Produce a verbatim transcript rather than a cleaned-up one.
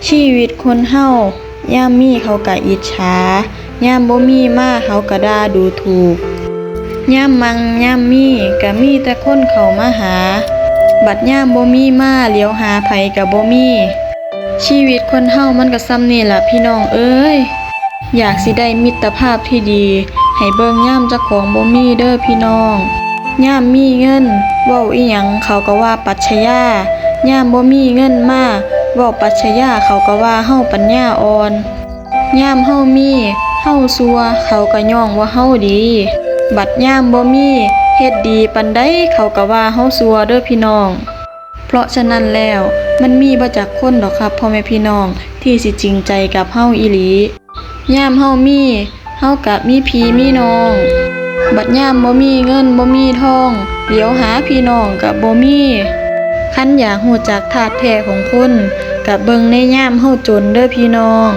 ชีวิตคนเฮา ยามมีเขาก็อิจฉา ยามบ่มีมาเขาก็ด่าดูถูก ยามมั่งยามมีก็มีแต่คนเข้ามาหา บัดยามบ่มีมาเหลียวหาไผก็บ่มี ชีวิตคนเฮามันก็ส่ำนี่ล่ะพี่น้องเอ้ย อยากสิได้มิตรภาพที่ดี ให้เบิ่งยามเจ้าของบ่มีเด้อพี่น้อง ยามมีเงิน เว้าอีหยังเขาก็ว่าปรัชญา ยามบ่มีเงินมา เว้าปรัชญาเขาก็ว่าเฮาปัญญาอ่อน ยามเฮามี เฮาซั่ว เขาก็ย่องว่าเฮาดี บัดยามบ่มี เฮ็ดดีปานใดเขาก็ว่าเฮาซั่วเด้อพี่น้อง เพราะฉะนั้นแล้ว มันมีบ่จักคนดอกครับพ่อแม่พี่น้อง ที่สิจริงใจกับเฮาอีหลี ยามเฮามี เฮากะมีพี่มีน้อง บัดยามบ่มีเงินบ่มีทอง เหลียวหาพี่น้องกะบ่มี คันอยากฮู้จักธาตุแท้ของคน กะเบิ่งในยามเฮาจนเด้อพี่น้อง